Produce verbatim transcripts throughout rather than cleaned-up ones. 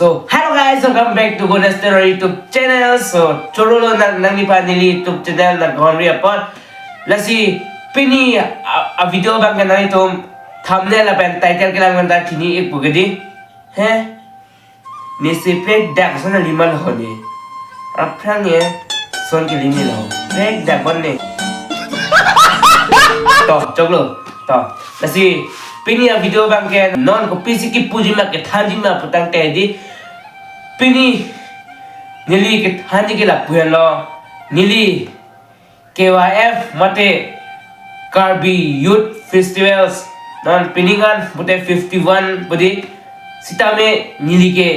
So, hello guys, welcome back to Gones Terror YouTube channel. So, choro lo nang nangliphan neli YouTube channel nang kohonri apot. Lasi pini a, a video abang ke nanglitum thumbnail lapen title kelang abang ta chini-ikpo kedi. He? Nesi prekdak son lima lo honi. Aphrang ye son kelimi lo. Prekdak bon ne. To, choklo. To. Lasi pini a video abang ke non kopisi kipujima kethanjima putangte di. Pini neli kethanji ke lapu-an lo. Neli K Y F mate Karbi Youth Festivals non pining an pute fifty-one pudi sitame neli ke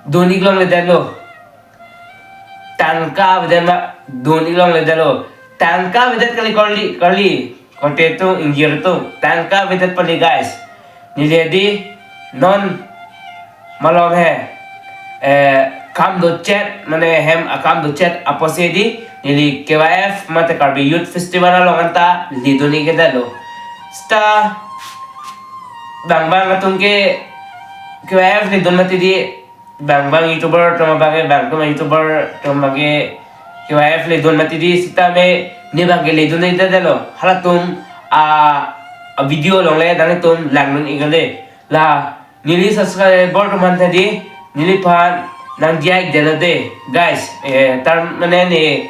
dun-ik longledetlo. Tangka avedet ma dun-ik longledetlo. Tangka avedet kali, karli, karli. Korte atum, ingjir atum. Tangka avedet pali guys. Neli di non malom he, eh, kam dochet, mane hem akam dochet apotsi di, neli K Y F mate Karbi Youth Festival along anta ledun-ik-edetlo. Seta bang bang atum ke K Y F ledun mati di, bang bang YouTuber atum abang ke, bang atum YouTuber atum abang ke K Y F ledun mati di, sitame ne abang ke ledun-edetlo. Halatum a, a video along le nanglitum langdun-ik le. La neli subscriber atum aphan ta di, neliphan nangdiya-ikdetlo de guys, eh, tar mane ne,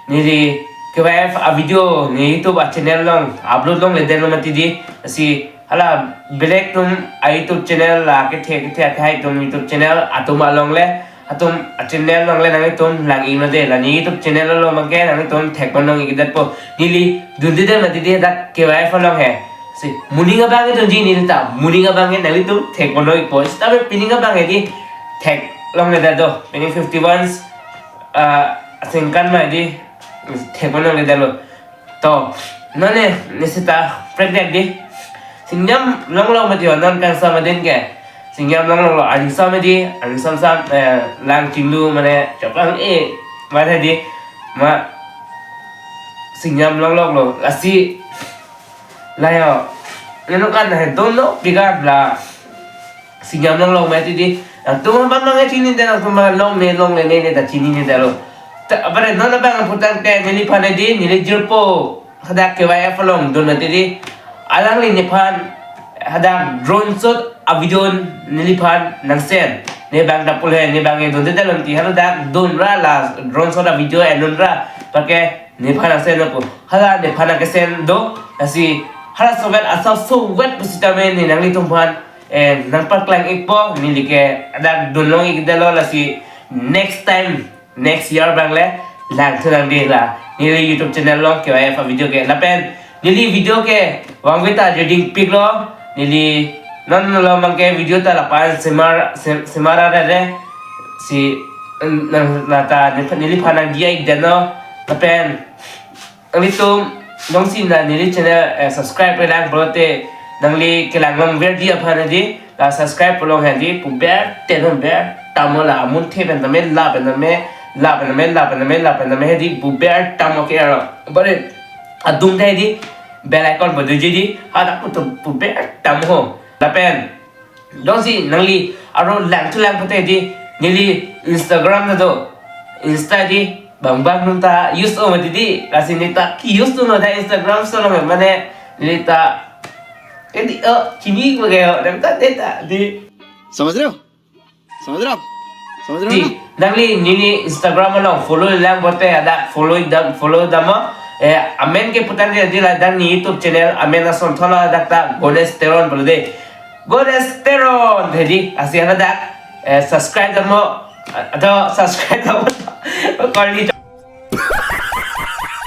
neli K Y F a video ne YouTube a channel along upload longledetlo mati di. Lasi hala belek atum a YouTube channel la kethe kethe akhai atum YouTube channel atum along le, atum a channel along le nanglitum lang-iknon de, la ne YouTube channel along abang ke nanglitum thekpon long-ikdetpo. Neli dundedet mati di dak K Y F along he. Si, moning abang ke dunji neli ta, moning abang ke nanglitum thekpon long-ikpo. Sitame pining abang ke di theklongledet do. Pining fifty-one, ah, asengkan ma di thekpon longledetlo. To, non ne, ne seta prekdak di. Singjam longlong mati ho non kangsam adim ke. Singjam longlong lo, aning sam di, aning sam sam, eh, lang chinglu mane choklang e, mane di, ma singjam longlong lo, lasi, la yo, neno kan he don lo, piga la, singjam longlong mati di, atum abang abang chinidetlo, atum abang longle, longle ne, ne ta chininedetlo. Ta, apare non abang putangte neliphan di, neli jirpo, hadak K Y F along dun mati di, alangli nephan hadak drone shot a video neliphan nangsen. Ne abang ta pule, ne abang e dundedetlo ti, hadak dunra la drone shot a video e dunra. Pake nephan nangsen nopo. Hala nephan nangkesen do, lasi hala sovet asap sovet pusitame ne nanglitum aphan, eh, nangpaklang-ikpo, neli ke hadak dun long-ikdetlo, lasi next time, next year abang le langthu nang di la neli YouTube channel along K Y F a video ke. Lapen neli video ke vangve ta joding piklo, neli non lo abang ke video ta lapu-an semar, sem-, semar arere si, mm, nang la ta neli, neliphan nangdiya-ikdetlo. Lapen nanglitum jongsi la neli channel, eh, subscribe-le lang pulote nangli kelang longver di aphan di, la subscribe pulo he di, pu ber tenon ber tamo, la amunthe pen tame, la pen tame, la pen tame, la pen tame, la pen tame he di, pu ber tamo ke aro. Bare adung te di, bell icon pu duji di, hadak pu tu pu ber tamo ho. Lapen jongsi nangli aro langthu lang pute di, neli Instagram ta do, Insta di, bang bang atum ta use o mati di, lasi ne ta ke-use dunlo ta Instagram so lo mane, neli ta, eh di, oh, chini ko ke, oh, dan ta de ta di. समझ रहे हो? समझ रहे हो आप? समझ रहे हो? Di, ना? Nangli neli Instagram along follow lang pute, hadak follow dam, follow dam o. Eh, amen ke putangte di, la dak ne YouTube channel amen ason tholo, hadak ta Gones Teron pulo de. Gones Teron, he di, lasi hadak, eh, subscribe dam o, atau subscribe dam o. Kali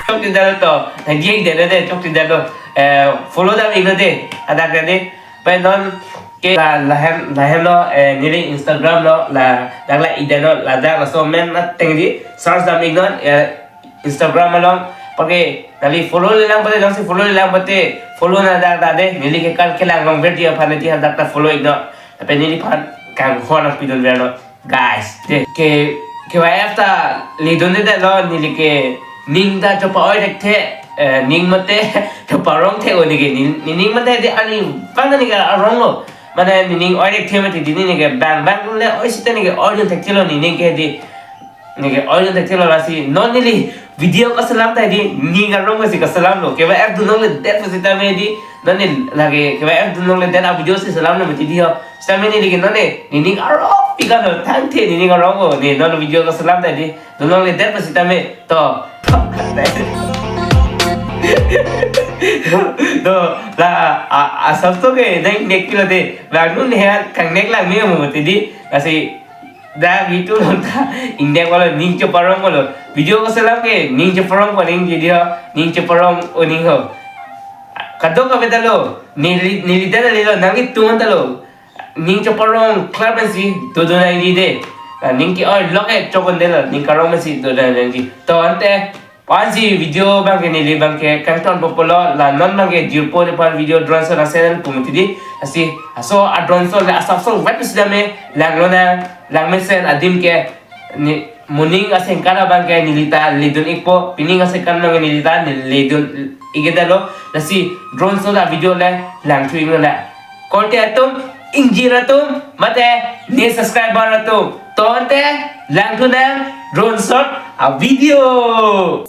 chokche dam to, nangdiya-ikdetlo de, chokche dam to, eh, follow dam-iknon de, hadak de. Pen non ke la, lahen, lahen lo, eh, neli Instagram lo, la, dak la-ikdetlo, ladak laso amen ateng di, search dam-iknon, eh, Instagram along, pake nangli follow-le lang pute, jongsi follow-le lang pute, follow nang dak dak de, neli ke kan kelang longver di aphan di hadak ta follow-iknon, lapen neliphan kanghon nangpidunvernon, guys. De, ke, K Y F ta ledundedetlo, neli ke ning ta chopa-oi thekthe, eh, ning mate chopa-rong thek o ne ke, ne, ne ning mate di ani bang ne ke arong lo. Mane nening oi thekthe mati di, neke bang bang le oi sita neke oi dun thekthelo nening ke di. Neke oi dun thekthelo lasi non neli video kaselam ta di, ning arong si kaselamlo. Kevang app dun longle det pusitame di. Non ne lake kevang app dun longle det a video si selamlo mati di ho. Sitame neli ke non ne nening arong pika lo, thangthe nening arong ko. Ne non video kaselam ta di. Dun longle det pusitame. To. To, la, a, asap to ke, nang nek pilo de. Bang nun he, kang nek lang me mo te di. Lasi, dak itu lo ta, ingnek walo, ning cheparong walo. Video kaselam ke, ning cheparong ko, ning video, ning cheparong, o ning ho. Kadok ka beta lo, neli, neli ta lo, nang itu ta lo. Ning cheparong klar pensi dodun nangji de. Ah, ning ke-oi lok e chokon de lo, ning karong pensi dodun nangji. To ante, pansi video bang ke neli bang ke kangton po pulo, la non bang ke jirpo ne pan video drone shot a channel pu mati di. Lasi, laso a drone shot le asap song vet sida me, lang lonang, lang mesen adim ke, ne, moning asengkan abang ke neli ta ledun ikpo, pining asengkan bang ke neli ta ne ledun ik det lo, lasi drone shot a video le langthu ik nang. Korte atum, ingjir atum, mate ne subscriber atum. To ante, langthu nang drone shot a video.